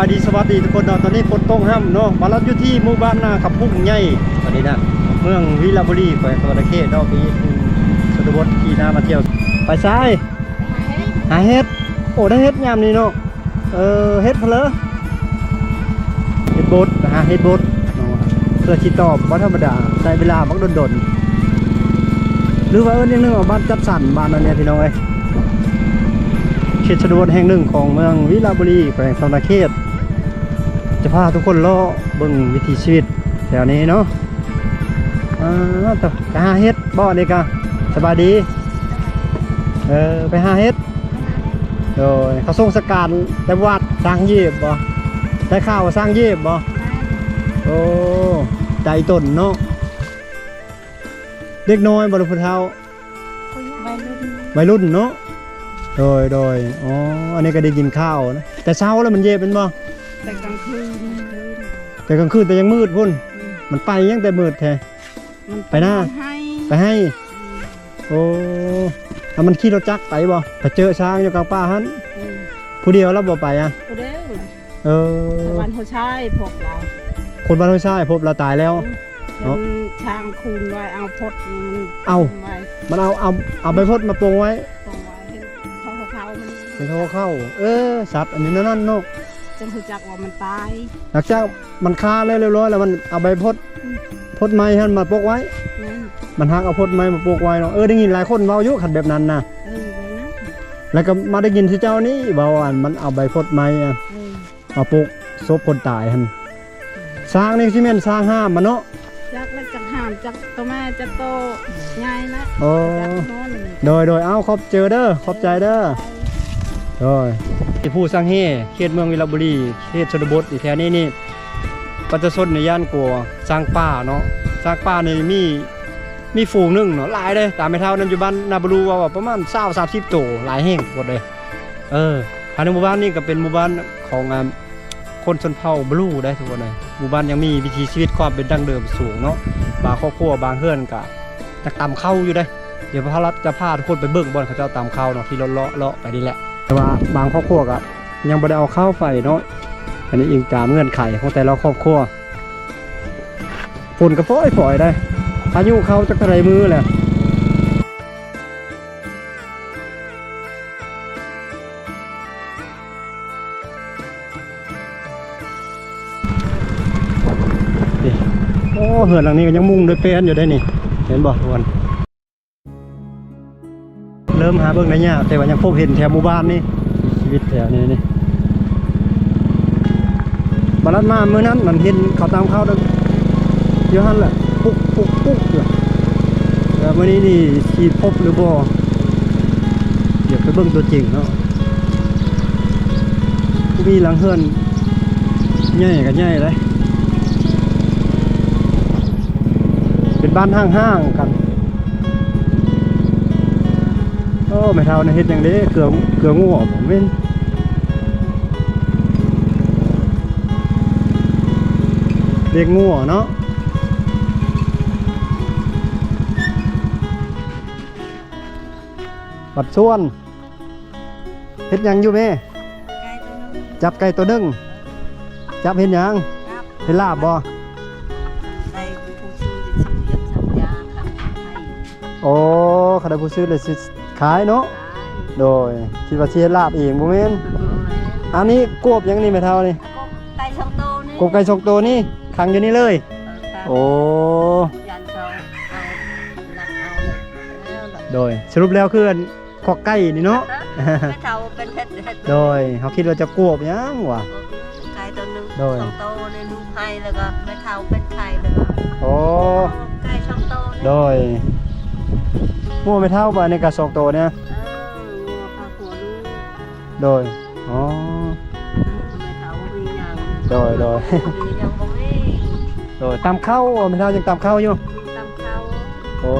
ສະບາຍດີ ສະບາຍດີທຸກຄົນເນາະ. ຕອນນີ້ຝົນຕົກຫ້ຳເນາະ ມາລັດຢູ່ທີ່ໝູ່ບ້ານນາຄຳພຸງໃຫຍ່ ຕອນນີ້ນະ ເມືອງວິລະບູລີ ແຂວງສະຫວັນນະເຂດເນາະ. ໄປເຮັດສະນະບົດ ຂີ່ນາມາທ່ຽວ. ໄປໃສ? ຫາເຫັດ. ໂອ້ ໄດ້ເຫັດຍາມນີ້ເນາະ. ເອີ ເຮັດເຜີ ເຮັດບົດ ຫາເຮັດບົດເນາະ ເພື່ອຊິຕອບບໍ່ທຳມະດາ ໃຊ້ເວລາບັກດົນໆ ຫຼືວ່າເອີ້ນຢ່າງໜຶ່ງວ່າບ້ານຈັດສັນ ບ້ານອັນນີ້ພີ່ນ້ອງເອີຍ ເຂດຊົນນະບົດແຫ່ງໜຶ່ງຂອງເມືອງວິລະບູລີ ແຂວງສະຫວັນນະເຂດ. ຈະພາທຸກຄົນເລາະເບິ່ງວິຖີຊີວິດແຖວນີ້ເນາະ. ອ່າ ໄປຫາເຫັດບໍ່ນີ້ກະ? ສະບາຍດີ. ເອີ ໄປຫາເຫັດ. ໂດຍ ເຂົາສົ່ງສະການແຕ່ວັດ ສ້າງເຢບບໍ່? ໄດ້ຂ່າວວ່າສ້າງເຢບບໍ່? ໂອ້ ໃຈຕົນເນາະ. ເດັກນ້ອຍບໍ່ ຫຼືຜູ້ເຖົ້າ? ໄວລຸ້ນ ໄວລຸ້ນເນາະ. ໂດຍ ໂດຍ ອໍ ອັນນີ້ກໍໄດ້ກິນຂ້າວນະ ແຕ່ເຊົ້າແລ້ວມັນເຢບແມ່ນບໍ່? ແຕ່ກາງຄືນ ແຕ່ກາງຄືນ ແຕ່ຍັງມືດພຸ້ນ. ອືມ ມັນໄປຫຍັງແຕ່ມືດແທ້? ໄປນາ ໄປໄຮ່ ໄປໄຮ່. ອືມ ໂອ້ ແລ້ວມັນຂີ່ລົດຈັກໄປບໍ່? ໄປເຈີຊ້າງຢູ່ກາງປ່າຫັ້ນ. ອືມ ຜູ້ດຽວລະບໍ່ໄປອະ? ຜູ້ດຽວ. ເອີ ຄົນບ້ານຫົວຊາຍພົບລາວ ຄົນບ້ານຫົວຊາຍພົບລາວຕາຍແລ້ວ. ອືມ ເນາະ ເຫັນຊ້າງຄູນໄວ້ ເອົາພົດມັນ ເອົາ ໄວ້ ມັນເອົາ ເອົາ ເອົາໃບພົດມາປົງໄວ້ ປົງໄວ້ ເຫັນເຂົາເຂົາມັນ ເຫັນເຂົາເຂົາ. ເອີ ສັດອັນນີ້ແນວນັ້ນເນາະ. ຈັ່ງຮູ້ຈັກວ່າມັນຕາຍ ຫຼັງຈາກມັນຄາແລ້ວລຽບຮ້ອຍແລ້ວ ມັນເອົາໃບພົດ ອືມ ພົດໄມ້ຫັ້ນມາປົກໄວ້. ແມ່ນ ມັນຫັກເອົາພົດໄມ້ມາປົກໄວ້ເນາະ. ເອີ ໄດ້ຍິນຫຼາຍຄົນເວົ້າຢູ່ຄັນແບບນັ້ນນະ. ເອີ ແບບນັ້ນ ແລ້ວກໍມາໄດ້ຍິນຊື່ເຈົ້ານີ້ເວົ້າ ອັນມັນເອົາໃບພົດໄມ້ ເອີ ມາປົກສົບຄົນຕາຍຫັ້ນ. ຊ້າງນີ້ຊິແມ່ນຊ້າງຫ້າມມັນເນາະ. ຈັກແລ້ວຈັກຫ້າມ ຈັກໂຕແມ່ຈັກໂຕໃຫຍ່ນະ. ໂອ້ ຈັກເນາະ. ໂດຍ ໂດຍ ເອົາ ຂອບໃຈເດີ ຂອບໃຈເດີ. ໂດຍ ທີ່ພູສັງເຮ ເຂດເມືອງວິລະບູລີ ເຂດຊົນນະບົດນີ້ ແຖວນີ້ນີ້ ປະຊາຊົນນີ້ຢ້ານກົວຊ້າງປ່າເນາະ. ຊ້າງປ່ານີ້ມີ ມີຝູງໜຶ່ງເນາະ ຫຼາຍເດ້ ຕາມແມ່ເຖົ້ານັ້ນຢູ່ບ້ານນາບາລູເວົ້າວ່າປະມານຊາວ ສາມສິບໂຕ ຫຼາຍແຮງໂພດເດ້. ເອີ ພາຍໃນໝູ່ບ້ານນີ້ກໍເປັນໝູ່ບ້ານຂອງ ອ່າ ຄົນຊົນເຜົ່າບາລູເດ້ທຸກຄົນເອີຍ. ໝູ່ບ້ານຍັງມີວິຖີຊີວິດຄວາມເປັນດັ້ງເດີມສູງເນາະ. ບາງຄອບຄົວບາງເຮືອນກໍຍັງຕຳເຂົ້າຢູ່ເດ້. ດຽວພາ ຈະພາທຸກຄົນໄປເບິ່ງບ່ອນເຂົາເຈົ້າຕຳເຂົ້າເນາະ ຂີ່ລົດເລາະໆໄປນີ້ແຫຼະ. ແຕ່ວ່າບາງຄອບຄົວກໍຍັງບໍ່ໄດ້ເອົາເຂົ້າໄປເນາະ. ອັນນີ້ອີງຕາມເງື່ອນໄຂຂອງແຕ່ລະຄອບຄົວ. ຝົນກໍຝອຍໆໄດ໋ ພາຍຸເຂົ້າຈັກເທົ່າໃດມື້ແຫຼະ. ນີ້ ໂອ້ ເຮືອນຫຼັງນີ້ກໍຍັງມຸງດ້ວຍແປ້ນຢູ່ໄດ໋ນີ້ ເຫັນບໍ່ທຸກຄົນ? ເລີ່ມຫາເບິ່ງໄດ້ຍາກ ແຕ່ວ່າຍັງພົບເຫັນແຖວໝູ່ບ້ານນີ້ ຊີວິດແຖວນີ້ນີ້. ບາລັດມາມື້ນັ້ນ ມັນເຫັນເຂົາຕຳເຂົ້າຢູ່ຫັ້ນແຫຼະ ປຸກໆໆຢູ່. ແລ້ວມື້ນີ້ນີ້ຊິພົບຫຼືບໍ່ ດຽວໄປເບິ່ງຕົວຈິງເນາະ. ມີຫຼັງເຮືອນໃຫຍ່ກໍໃຫຍ່ເດ້ ເປັນບ້ານຮ້າງໆກັນ. ໂອ້ ແມ່ເຖົ້ານີ້ເຮັດຫຍັງເດ້? ເກືອ ເກືອງົວບໍ່ແມ່ນ? ລ້ຽງງົວເນາະ. ບັດຊວນ ເຮັດຫຍັງຢູ່ແມ່? ຈັບໄກ່ຕົວໜຶ່ງ. ຈັບເຮັດຫຍັງ? ເຮັດລາບບໍ່? ໄດ້ຜູ້ຊື້ຊິເຮັດສັນຍາຂາຍ. ໂອ້ ຄັນໄດ້ຜູ້ຊື້ແລ້ວຊິຂາຍເນາະ. ໂດຍ ຄິດວ່າຊິເຮັດລາບເອງ ບໍ່ແມ່ນ? ອັນນີ້ກວບຫຍັງນີ້ແມ່ເຖົ້ານີ້? ກວບໄກ່ສອງໂຕນີ້. ກວບໄກ່ສອງໂຕນີ້ຂັງຢູ່ນີ້ເລີຍ? ເອີ ໂອ້ ຢ້ານເຂົາເອົາ ລັກເອົາແລ້ວ. ໂດຍ ສະຫຼຸບແລ້ວຄືອັນ ຄອກໄກ່ນີ້ເນາະ. ແມ່ເຖົ້າເປັນເຮັດ ເຮັດ. ໂດຍ ເຮົາຄິດວ່າຈະກວບຫຍັງຫວາ? ໄກ່ຕົວໜຶ່ງ. ໂດຍ ສອງໂຕນີ້ລູກໄຫ້ ແລ້ວກໍແມ່ເຖົ້າເປັນໄຂ້ ແລ້ວກໍ ໂອ້ ໄກ່ສອງໂຕນີ້. ໂດຍ ງົວແມ່ເຖົ້າບໍ່ ອັນນີ້ກໍສອງໂຕນີ້? ເອີ ງົວພາຜົວລູກ. ໂດຍ ອໍ ແມ່ເຖົ້າມີຫຍັງ. ໂດຍ ໂດຍ ຍັງບໍ່ມີ. ໂດຍ ຕຳເຂົ້າ ແມ່ເຖົ້າຍັງຕຳເຂົ້າຢູ່. ຕຳເຂົ້າ. ໂອ້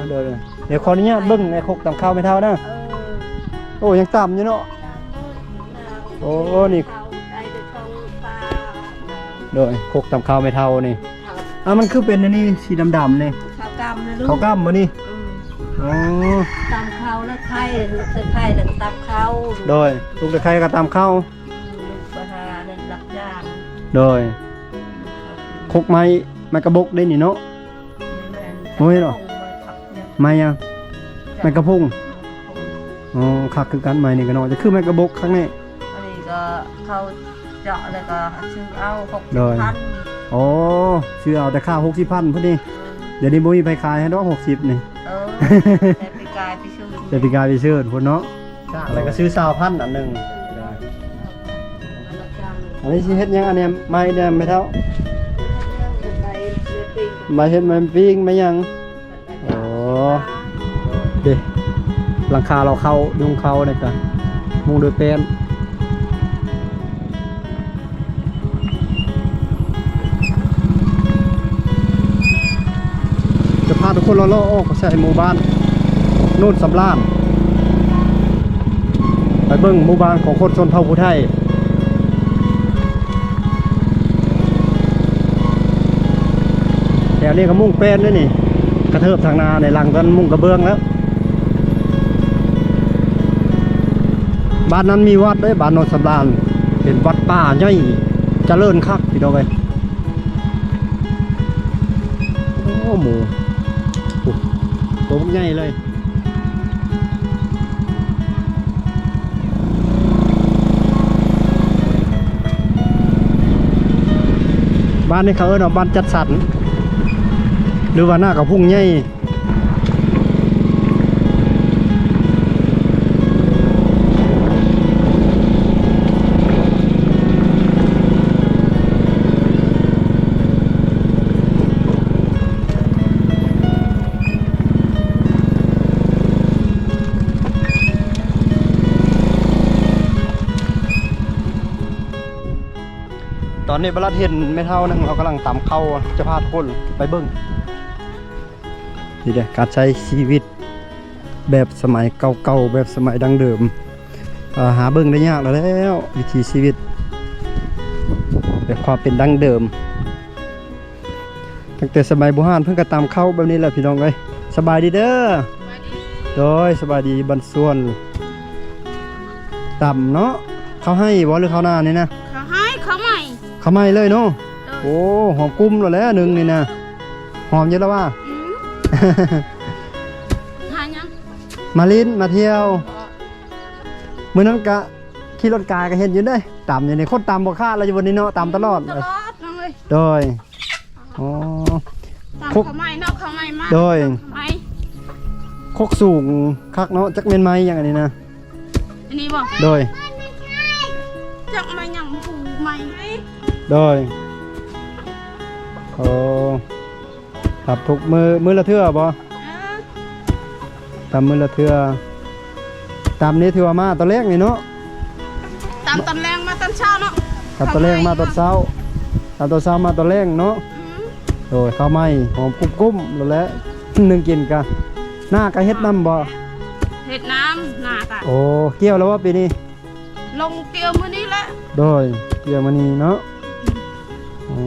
ໂດຍ ໂດຍ. ດຽວຂໍອະນຸຍາດເບິ່ງໃນຄົກຕຳເຂົ້າແມ່ເຖົ້າເດີ. ເອີ ໂອ້ ຍັງຕຳຢູ່ເນາະ. ໂອ້ ນີ້ ໂດຍ ຄົກຕຳເຂົ້າແມ່ເຖົ້ານີ້. ອ່າ ມັນຄືເປັນອັນນີ້ສີດຳໆນີ້? ເຂົ້າກ້ຳນະລູກ. ເຂົ້າກ້ຳບໍ່ນີ້? ອືມ ອໍ ຕຳເຂົ້າແລ້ວໄຂ່ ລູກໃສ່ໄຂ່ແລ້ວຕຳເຂົ້າ. ໂດຍ ລູກໃສ່ໄຂ່ກໍຕຳເຂົ້າ. ອືມ ລູກໄປຫານັ້ນ ຮັບຈ້າງ ໂດຍ ຄົກໄມ້ ໄມ້ກະບົກເດ້ນີ້ເນາະ ແມ່ນ ໂອ້ຍເນາະ ໄມ້ຫຍັງ ໄມ້ກະພຸງ ອໍ ຄັກຄືກັນ ໄມ້ນີ້ກໍເນາະ ຈະຄືໄມ້ກະບົກຄັກແນ່ ອັນນີ້ກໍເຂົາເຈາະແລ້ວກໍຊື້ເອົາ ໂດຍ ຫົກສິບພັນ ອໍ ຊື້ເອົາແຕ່ຄ່າຫົກສິບພັນພຸ້ນນີ້ ອືມ ດຽວນີ້ບໍ່ມີໃຜຂາຍໃຫ້ດອກ ຫົກສິບນີ້ ເອີ ແຕ່ປີກາຍໄປຊື້ ແຕ່ປີກາຍໄປຊື້ພຸ້ນເນາະ ແລ້ວກໍຊື້ຊາວພັນອັນໜຶ່ງ ອັນນີ້ຊິເຮັດຫຍັງ ອັນນີ້ໄມ້ແດ່ແມ່ເຖົ້າ ໄມ້ເຮັດໄມ້ປີ້ງ ໄມ້ຫຍັງ ອໍ ເດ້ ຫຼັງຄາເຮົາເຂົ້າ ຍຸງເຂົ້ານີ້ກະມຸງດ້ວຍແປ້ນ ຈະພາທຸກຄົນເລາະໆອອກໄປໃສ່ໝູ່ບ້ານໂນນສຳລານ ໄປເບິ່ງໝູ່ບ້ານຂອງຄົນຊົນເຜົ່າຜູ້ໄທ ແຖວນີ້ກໍມຸງແປ້ນເດ້ນີ້ ກະເທີບທາງໜ້າໃນຫຼັງນັ້ນມຸງກະເບື້ອງແລ້ວ ບ້ານນັ້ນມີວັດເດ້ ບ້ານໂນນສຳລານ ເປັນວັດປ່າໃຫຍ່ ຈະເລີນຄັກ ພີ່ນ້ອງເອີຍ. ໂອ້ ໝູ ໂອ້ ໂຕບັກໃຫຍ່ເລີຍ ບ້ານນີ້ເຂົາເອີ້ນວ່າບ້ານຈັດສັນ ຫຼືວ່າໜ້າກະພຸງໃຫຍ່. ຕອນນີ້ບາລັດເຫັນແມ່ເຖົ້າໜຶ່ງ ເຂົາກຳລັງຕຳເຂົ້າ ຈະພາທຸກຄົນໄປເບິ່ງ. ນີ້ແຫຼະການໃຊ້ຊີວິດແບບສະໄໝເກົ່າໆ ແບບສະໄໝດັ້ງເດີມ ຫາເບິ່ງໄດ້ຍາກແລ້ວ ວິຖີຊີວິດແບບຄວາມເປັນດັ້ງເດີມ ຕັ້ງແຕ່ສະໄໝບູຮານເພິ່ນກໍຕຳເຂົ້າແບບນີ້ແຫຼະພີ່ນ້ອງເອີຍ. ສະບາຍດີເດີ. ສະບາຍດີ. ໂດຍ ສະບາຍດີ ບ້ານສວນ ຕຳເນາະ. ເຂົ້າໄຮ່ບໍ່ ຫຼືເຂົ້ານານີ້ນະ? ເຂົ້າໄຮ່ ເຂົ້າໃໝ່. ເຂົ້າໃໝ່ເລີຍເນາະ. ໂດຍ. ໂອ້ ຫອມກຸ້ມແລ້ວແຫຼະໜຶ່ງນີ້ນະ. ຫອມຢູ່ແລ້ວວ່າ. ອືມ ຫາຫຍັງ? ມາຫຼິ້ນມາທ່ຽວ. ມື້ນັ້ນກະຂີ່ລົດກາຍກະເຫັນຢູ່ເດ້ ຕຳຢູ່ນີ້. ຄົນຕຳບໍ່ຂາດລະຢູ່ບ່ອນນີ້ເນາະ ຕຳຕະຫຼອດ. ຕະຫຼອດເລີຍ. ໂດຍ. ອໍ ຕຳເຂົ້າໃໝ່ເນາະ ເຂົ້າໃໝ່ມາ. ໂດຍ. ເຂົ້າໃໝ່ ຄົກສູງຄັກເນາະ. ຈັກແມ່ນໄມ້ຫຍັງອັນນີ້ນະ? ອັນນີ້ບໍ່? ໂດຍ. ຈັກໄມ້ຫຍັງ ໄມ້. ໂດຍ. ໂອ້ ຕຳທຸກມື້ ມື້ລະເທື່ອບໍ່? ເອີ ຕຳມື້ລະເທື່ອ. ຕຳນີ້ຖືວ່າມາຕອນແລງນີ້ເນາະ. ຕຳຕອນແລງ ມາຕອນເຊົ້າເນາະ. ຕຳຕອນແລງມາຕອນເຊົ້າ. ຕຳຕອນເຊົ້າມາຕອນແລງເນາະ. ອືມ ໂດຍ. ເຂົ້າໃໝ່ຫອມກຸ້ມໆ ແລ້ວແຫຼະ ໜຶ່ງກິນກະ. ນາກະເຮັດນຳບໍ່? ເຮັດນຳ ນາກະ. ໂອ້ ກ່ຽວແລ້ວບໍ່ປີນີ້? ລົງກ່ຽວມື້ນີ້ແຫຼະ. ໂດຍ ກ່ຽວມື້ນີ້ເນາະ. ອໍ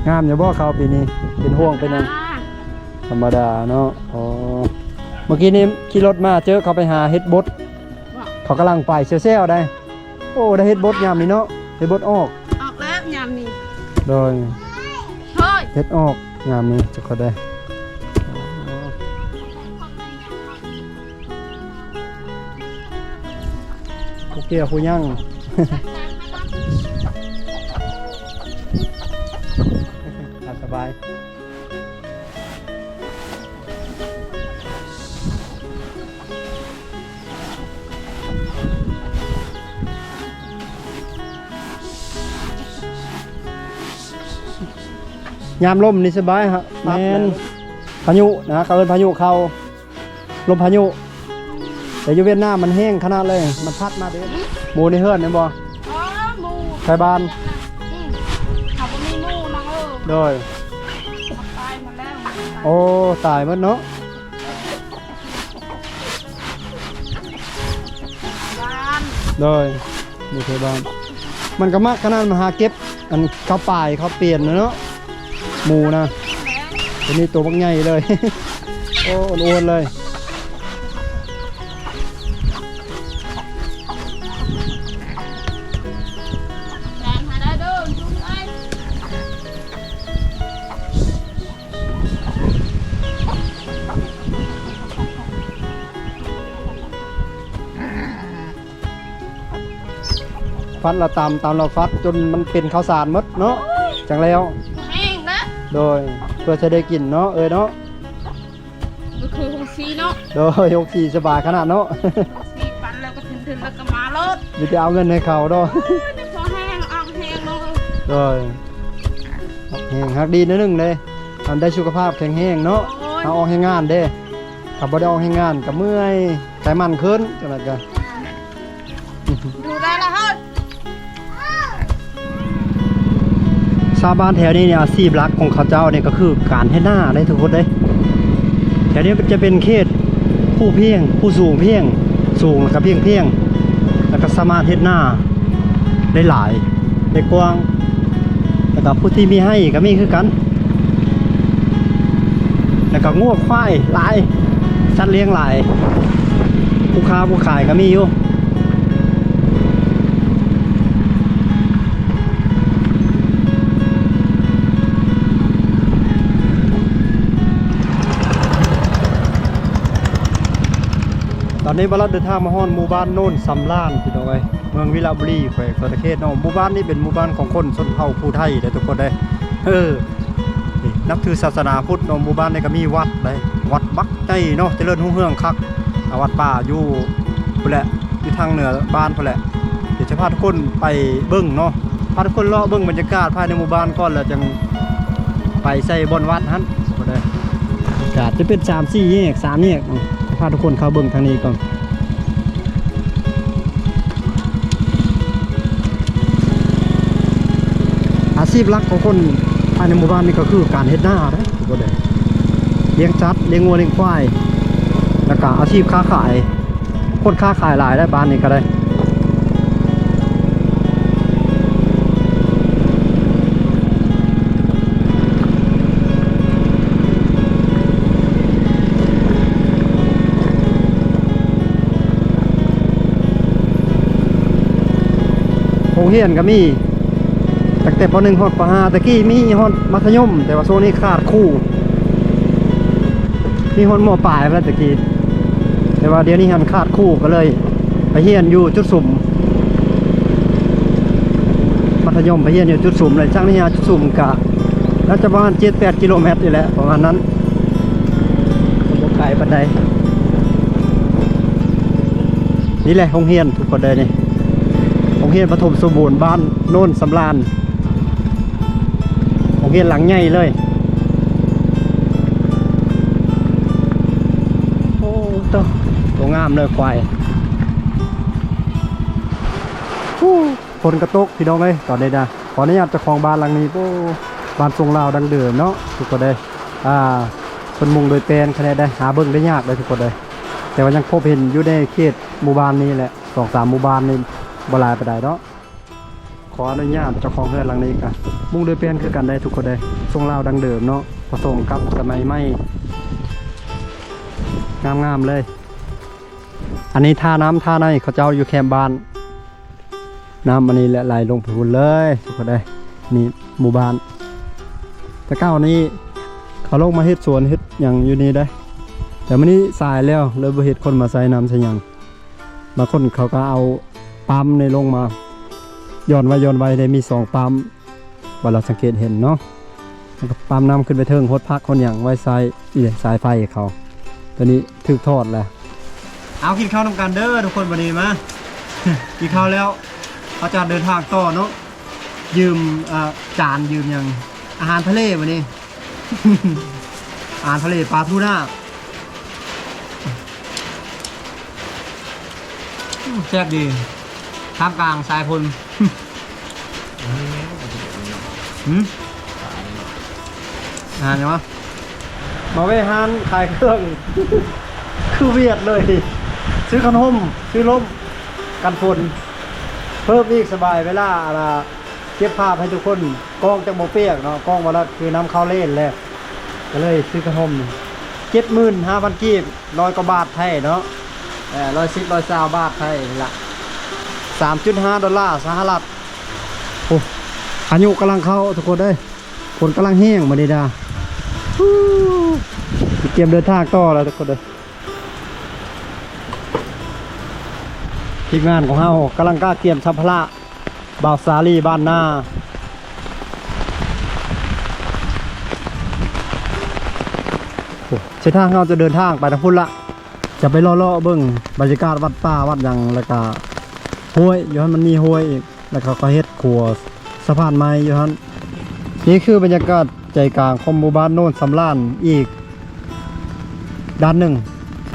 ງາມຢູ່ບໍ່ເຂົ້າປີນີ້? ເປັນຫ່ວງເປັນຫຍັງ? ທຳມະດາ ທຳມະດາເນາະ. ອໍ ເມື່ອກີ້ນີ້ຂີ່ລົດມາເຈີເຂົາໄປຫາເຫັດບົດ. ເຂົາກຳລັງໄປແຊວໆໄດ໋. ໂອ້ ໄດ້ເຫັດບົດຍາມນີ້ເນາະ. ເຫັດບົດອອກ. ອອກແລ້ວຍາມນີ້. ໂດຍ. ເຫັດອອກຍາມນີ້ ຈັກຄ່ອຍໄດ້. ຜູ້ກ່ຽວຜູ້ຫຍັງ. ຕາມສະບາຍ. ຍາມລົມນີ້ສະບາຍ. ແມ່ນ ພາຍຸນະ ເຂົາເອີ້ນພາຍຸເຂົ້າ. ລົມພາຍຸ. ແຕ່ຢູ່ຫວຽດນາມມັນແຮງຂະໜາດເລີຍ ມັນພັດມາເດ້. ໝູໃນເຮືອນແມ່ນບໍ່? ອໍ ໝູ ໄທບ້ານ. ອືມ ເຮົາບໍ່ມີໝູນະ. ເອີ ໂດຍ. ຕາຍໝົດແລ້ວ. ໂອ້ ຕາຍໝົດເນາະ. ໂດຍ. ໝູໄທບ້ານ ມັນກໍມັກຂະໜາດ ມາຫາເກັບ ອັນເຂົ້າປາຍເຂົ້າປຽນນະເນາະ ໝູນະ. ໂຕນີ້ໂຕບັກໃຫຍ່ເລີຍ. ໂອ້ ອ້ວນໆເລີຍ. ຈານ ຟັດລະຕຳ ຕຳລະຟັດຈົນມັນເປັນເຂົ້າສານໝົດເນາະ ໂອ້ຍ ຈັ່ງແລ້ວ ແຫ້ງນະ ໂດຍ ເພື່ອຈະໄດ້ກິນເນາະ ເອີຍເນາະ ກໍຄືຫົງສີເນາະ ໂດຍ ຫົງສີສະບາຍຂະໜາດເນາະ ສີ່ປັນແລ້ວກໍທຶນໆ ແລ້ວກໍມາໂລດ ມີແຕ່ເອົາເງິນໃຫ້ເຂົາເນາະ ໂອ້ຍ ພໍແຫ້ງ ອອກແຮງເນາະ ໂດຍ ອອກແຮງ ຮັກດີໜ້ອຍໜຶ່ງເດ້ ອັນໄດ້ສຸຂະພາບແຂງແຮງເນາະ ໂອ້ຍ ເຮົາອອກແຮງງານເດ້ ຖ້າບໍ່ໄດ້ອອກແຮງງານກໍເມື່ອຍ ໄຂມັນຂຶ້ນ ຈັ່ງນັ້ນກໍ ຢູ່ໄດ້ລະເຮີ້ຍ ຊາວບ້ານແຖວນີ້ນີ້ ອາຊີບຫຼັກຂອງເຂົາເຈົ້ານີ້ກໍຄືການເຮັດນາເດ້ທຸກຄົນເດ້ ແຖວນີ້ຈະເປັນເຂດພູພຽງ ພູສູງພຽງ ສູງແລ້ວກໍພຽງໆ ແລ້ວກໍສາມາດເຮັດນາໄດ້ຫຼາຍ ໄດ້ກວ້າງ ແລ້ວກໍຜູ້ທີ່ມີໄຮ່ກໍມີຄືກັນ ແລ້ວກໍງົວຄວາຍຫຼາຍ ສັດລ້ຽງຫຼາຍ ຜູ້ຄ້າຜູ້ຂາຍກໍມີຢູ່ ຕອນນີ້ບ່າວລັດເດີນທາງມາຮອດໝູ່ບ້ານໂນນສຳລານ ພີ່ນ້ອງເອີຍ ເມືອງວິລະບູລີ ແຂວງສະຫວັນນະເຂດເນາະ ໝູ່ບ້ານນີ້ເປັນໝູ່ບ້ານຂອງຄົນຊົນເຜົ່າພູໄທເດ້ທຸກຄົນເດ້ ເອີ ນີ້ ນັບຖືສາສະໜາພຸດເນາະ ໝູ່ບ້ານນີ້ກໍມີວັດເດ້ ວັດບັກໃຫຍ່ເນາະ ຈະເລີນຮຸ່ງເຮືອງຄັກ ອາ ວັດປ່າຢູ່ພຸ້ນແຫຼະ ຢູ່ທາງເໜືອບ້ານພຸ້ນແຫຼະ ດຽວຈະພາທຸກຄົນໄປເບິ່ງເນາະ ພາທຸກຄົນເລາະເບິ່ງບັນຍາກາດພາຍໃນໝູ່ບ້ານກ່ອນ ແລ້ວຈັ່ງໄປໃສ່ບ່ອນວັດຫັ້ນ ທຸກຄົນເດີ ບັນຍາກາດຈະເປັນສາມສີ່ແຍກ ສາມແຍກເນາະ ພາທຸກຄົນເຂົ້າເບິ່ງທາງນີ້ກ່ອນ. ອາຊີບຫຼັກຂອງຄົນພາຍໃນໝູ່ບ້ານນີ້ກໍຄືການເຮັດນາເດ້ ທຸກຄົນເດີ ລ້ຽງສັດ ລ້ຽງງົວ ລ້ຽງຄວາຍ ແລ້ວກະອາຊີບຄ້າຂາຍ ຄົນຄ້າຂາຍຫຼາຍໄດ໋ ບ້ານນີ້ກໍໄດ້. ໂຮງຮຽນກໍມີ ຕັ້ງແຕ່ ປໍໜຶ່ງ ຮອດ ປໍຫ້າ ແຕ່ກີ້ມີຮອດມັດທະຍົມ ແຕ່ວ່າຊ່ວງນີ້ຂາດຄູ ມີຮອດ ມໍປາຍ ພຸ້ນແຫຼະແຕ່ກີ້ ແຕ່ວ່າດຽວນີ້ຫັ້ນຂາດຄູ ກໍເລີຍໄປຮຽນຢູ່ຈຸດສຸມ ມັດທະຍົມໄປຮຽນຢູ່ຈຸດສຸມ ແລ້ວຈາກນີ້ຫາຈຸດສຸມກະໜ້າຈະປະມານ ເຈັດແປດ ກິໂລແມັດນີ້ແຫຼະ ປະມານນັ້ນ ກໍບໍ່ໄກປານໃດ. ນີ້ແຫຼະໂຮງຮຽນທຸກຄົນເດີນີ້ ໂຮງຮຽນປະຖົມສົມບູນບ້ານໂນນສຳລານ ໂຮງຮຽນຫຼັງໃຫຍ່ເລີຍ. ໂອ້ ໂຕ ໂຕງາມເລີຍຄວາຍ. ຝົນກະຕົກພີ່ນ້ອງເອີຍ ຕອນນີ້ນະ. ຂໍອະນຸຍາດເຈົ້າຂອງບ້ານຫຼັງນີ້ ໂອ້ ບ້ານຊົງລາວດັ້ງເດີມເນາະ ທຸກຄົນເອີຍ. ອ່າ ເພິ່ນມຸງໂດຍແປນຂະແນນໄດ໋ ຫາເບິ່ງໄດ້ຍາກເດີທຸກຄົນເອີຍ ແຕ່ວ່າຍັງພົບເຫັນຢູ່ໃນເຂດໝູ່ບ້ານນີ້ແຫຼະ ສອງສາມໝູ່ບ້ານນີ້ ບໍ່ຫຼາຍປານໃດເນາະ. ຂໍອະນຸຍາດເຈົ້າຂອງເຮືອນຫຼັງນີ້ກະມຸງໂດຍແປນຄືກັນໄດ໋ທຸກຄົນເອີຍ ຊົງລາວດັ້ງເດີມເນາະ ປະສົມກັບສະໄໝໃໝ່ ງາມໆເລີຍ. ອັນນີ້ທ່ານ້ຳທ່າໃນເຂົາເຈົ້າຢູ່ແຄມບ້ານ ນ້ຳອັນນີ້ແຫຼະໄຫຼລົງໄປພຸ້ນເລີຍທຸກຄົນເອີຍ. ນີ້ໝູ່ບ້ານ ແຕ່ເກົ່ານີ້ເຂົາລົງມາເຮັດສວນເຮັດຫຍັງຢູ່ນີ້ໄດ໋ ແຕ່ມື້ນີ້ສາຍແລ້ວ ເລີຍບໍ່ເຫັນຄົນມາໃສ່ນ້ຳໃສ່ຫຍັງ. ບາງຄົນເຂົາກໍເອົາປ້ຳນີ້ລົງມາ ຢ່ອນໄວ້ ຢ່ອນໄວ້ໄດ້ ມີສອງປ້ຳ ວ່າເຮົາສັງເກດເຫັນເນາະ ແລ້ວກໍປ້ຳນ້ຳຂຶ້ນໄປເທິງ ຫົດຜັກຫົດຫຍັງໄວ້ໃຊ້. ນີ້ເດ້ສາຍໄຟເຂົາ ຕົວນີ້ຖືກຖອດແລ້ວ. ເອົາ ກິນເຂົ້ານຳກັນເດີທຸກຄົນ ບັດນີ້ມາ ກິນເຂົ້າແລ້ວ ເຮົາຈະເດີນທາງຕໍ່ເນາະ. ຢືມ ອ່າ ຈານ ຢືມຫຍັງ ອາຫານທະເລມື້ນີ້ ອາຫານທະເລ ປາທູນາ ອືມ ແຊບດີ ທ່າມກາງສາຍຝົນ. ຫືມ ອາຫານຫຍັງວະ? ມາແວ່ຮ້ານຂາຍເຄື່ອງ ຄືຫວຽດເລີຍ ຊື້ຂະໜົມ ຊື້ລົມກັນຝົນ ເພີ່ມອີກ ສະບາຍເວລາ ອັນນ່າ ເກັບພາບໃຫ້ທຸກຄົນ ກ້ອງຈັ່ງບໍ່ປຽກເນາະ ກ້ອງບໍ່ລະຄືນ້ຳເຂົ້າເລນແຫຼະ ກໍເລີຍຊື້ຂະໜົມ ເຈັດໝື່ນຫ້າພັນກີບ ຮ້ອຍກວ່າບາດໄທເນາະ ເອີ ຮ້ອຍສິບ ຮ້ອຍຊາວບາດໄທນີ້ລະ ສາມຈຸດຫ້າ ໂດລາສະຫະລັດ. ໂອ້ ພາຍຸກຳລັງເຂົ້າທຸກຄົນເອີຍ ຝົນກຳລັງແຮງມື້ນີ້ດາ ຕຽມເດີນທາງຕໍ່ແລ້ວທຸກຄົນເອີຍ. ທີມງານຂອງເຮົາກຳລັງກະກຽມສຳພາລະ ບ່າວສາລີບ້ານນາ. ໂອ້ ເສັ້ນທາງເຮົາຈະເດີນທາງໄປທາງພຸ້ນລະ ຈະໄປເລາະໆເບິ່ງບັນຍາກາດວັດປ່າວັດຫຍັງ ແລ້ວກະຫ້ວຍ ຢູ່ຫັ້ນມັນມີຫ້ວຍອີກ ແລ້ວເຂົາກໍເຮັດຂົວສະພານໃໝ່ຢູ່ຫັ້ນ. ນີ້ຄືບັນຍາກາດໃຈກາງຂອງໝູ່ບ້ານໂນນສຳລານອີກ ດ້ານໜຶ່ງ.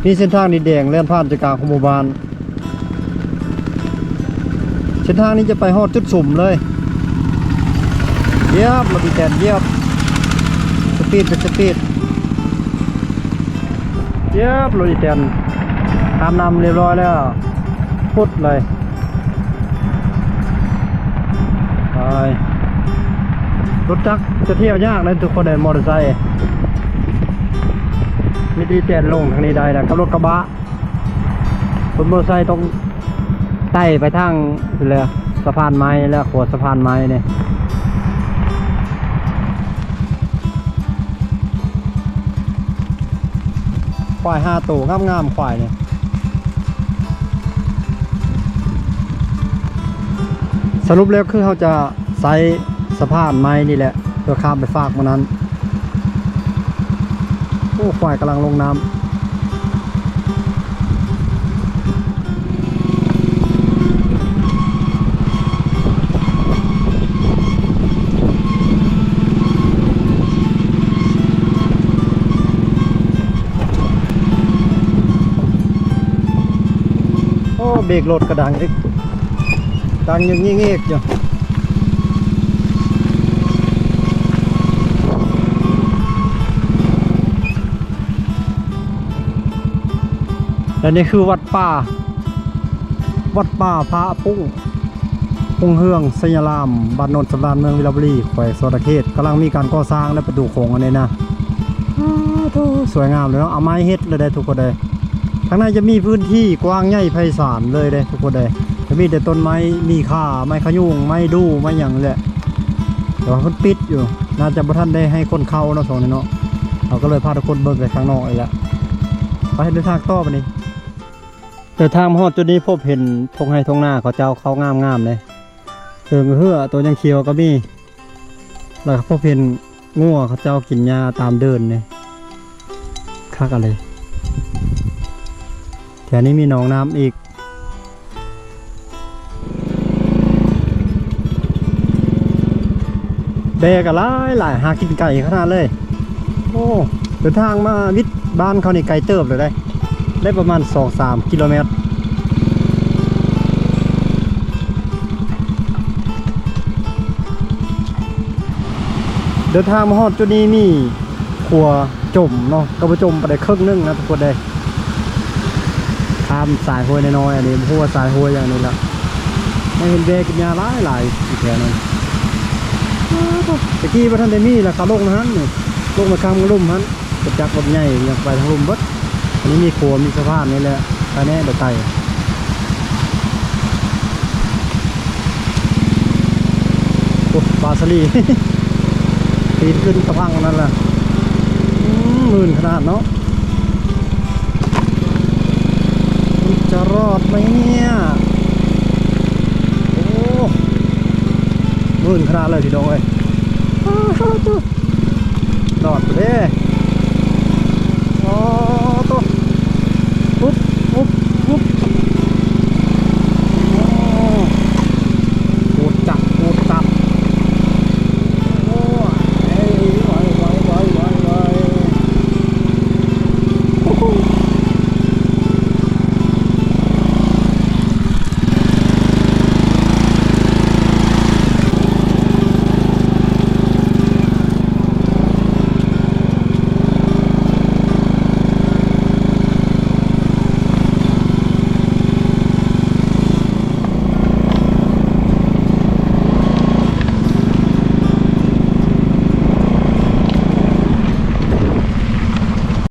ມີເສັ້ນທາງດິນແດງແລ່ນຜ່ານໃຈກາງຂອງໝູ່ບ້ານ. ເສັ້ນທາງນີ້ຈະໄປຮອດຈຸດສຸມເລີຍ. ຢຽບ ລົດອີແຕນ ຢຽບ ສະປີດເປັນສະປີດ. ຢຽບ ລົດອີແຕນ ຂ້າມນ້ຳຮຽບຮ້ອຍແລ້ວ ປຸດເລີຍ. ໄປ ລົດຈັກຈະທຽວຍາກເດ້ທຸກຄົນເອີຍ ມໍເຕີໄຊ ມີແຕ່ແຕ່ນລົງທາງນີ້ໄດ້ນະ ກັບລົດກະບະ. ຄົນມໍເຕີໄຊຕ້ອງໄຕ່ໄປທາງພຸ້ນແຫຼະ ສະພານໄມ້ ແລະ ຂົວສະພານໄມ້ນີ້. ຄວາຍຫ້າໂຕ ງາມໆ ຄວາຍນີ້. ສະຫຼຸບແລ້ວຄືເຮົາຈະໃຊ້ສະພານໄມ້ນີ້ແຫຼະ ເພື່ອຂ້າມໄປຟາກໝ່ອງນັ້ນ. ໂອ້ ຄວາຍກຳລັງລົງນ້ຳ. ໂອ້ ເບຣກລົດກໍດັງອີກ ດັງງຶກໆຢູ່. ແລະ ນີ້ຄືວັດປ່າ ວັດປ່າພະພຸ້ງ ຮຸ່ງເຮືອງໄຊຍະລາມ ບ້ານໂນນສຳລານ ເມືອງວິລະບູລີ ແຂວງສະຫວັນນະເຂດ ກຳລັງມີການກໍ່ສ້າງ ແລະ ປະຕູໂຂງອັນນີ້ນະ. ອ້າໂທ້ ສວຍງາມເລີຍເນາະ ເອົາໄມ້ເຮັດເລີຍເດ້ທຸກຄົນເອີຍ. ທາງໃນຈະມີພື້ນທີ່ກວ້າງໃຫຍ່ໄພສານເລີຍເດ້ທຸກຄົນເອີຍ ຈະມີແຕ່ຕົ້ນໄມ້ມີຄ່າ ໄມ້ຂະຍຸງ ໄມ້ດູ່ ໄມ້ຫຍັງແຫຼະ ແຕ່ວ່າເພິ່ນປິດຢູ່ ໜ້າຈະບໍ່ທັນໄດ້ໃຫ້ຄົນເຂົ້າເນາະ ຊ່ວງນີ້ເນາະ. ເຮົາກໍເລີຍພາທຸກຄົນເບິ່ງໄປຂ້າງນອກນີ້ແຫຼະ ໄປເດີນທາງຕໍ່ບາດນີ້. ເດີນທາງມາຮອດຈຸດນີ້ ພົບເຫັນທົ່ງໄຮ່ທົ່ງນາເຂົາເຈົ້າ ເຂົ້າງາມໆເດ້ ເຖິງເຫືອໂຕຍັງຂຽວກໍມີ. ແລ້ວກໍພົບເຫັນງົວເຂົາເຈົ້າກິນຫຍ້າຕາມເດີ່ນນີ້ ຄັກອະເລີ. ແຖວນີ້ມີໜອງນ້ຳອີກ ແບ້ກໍຫຼາຍໆ ຫາກິນໄກຂະໜາດເລີຍ. ໂອ້ ເດີນທາງມາວິດບ້ານເຂົານີ້ໄກເຕີບເລີຍເດ້ ໄດ້ປະມານສອງສາມກິໂລແມັດ. ເດີນທາງມາຮອດຈຸດນີ້ມີຂົວຈົມເນາະ ກໍບໍ່ຈົມປານໃດ ເຄິ່ງໜຶ່ງນະທຸກຄົນເດ້. ຂ້າມສາຍຫ້ວຍນ້ອຍໆ ອັນນີ້ ບໍ່ຮູ້ວ່າສາຍຫ້ວຍຫຍັງນີ້ລະ ຍັງເຫັນແບ້ກິນຫຍ້າຫຼາຍໆ ຢູ່ແຖວນັ້ນ. ຕະກີ້ບໍ່ທັນໄດ້ມີລະ ເຂົາລົງມາຫັ້ນນີ້ ລົງມາຂ້າງລຸ່ມຫັ້ນ ລົດຈັກລົດໃຫຍ່ຍັງໄປທາງລຸ່ມເບິດ. ອັນນີ້ມີຂົວ ມີສະພານນີ້ແຫຼະ ໄປແນ່ ໄປໄກ. ໂອ້ ປາສະລີ ປີນຂຶ້ນກະພັງນັ້ນລະ. ອືມ ມື່ນຂະໜາດເນາະ. ມັນຈະລອດໄໝເນຍ? ໂອ້ ມື່ນຂະໜາດເລີຍພີ່ນ້ອງເອີຍ. ອ້າວ ລອດເດ້.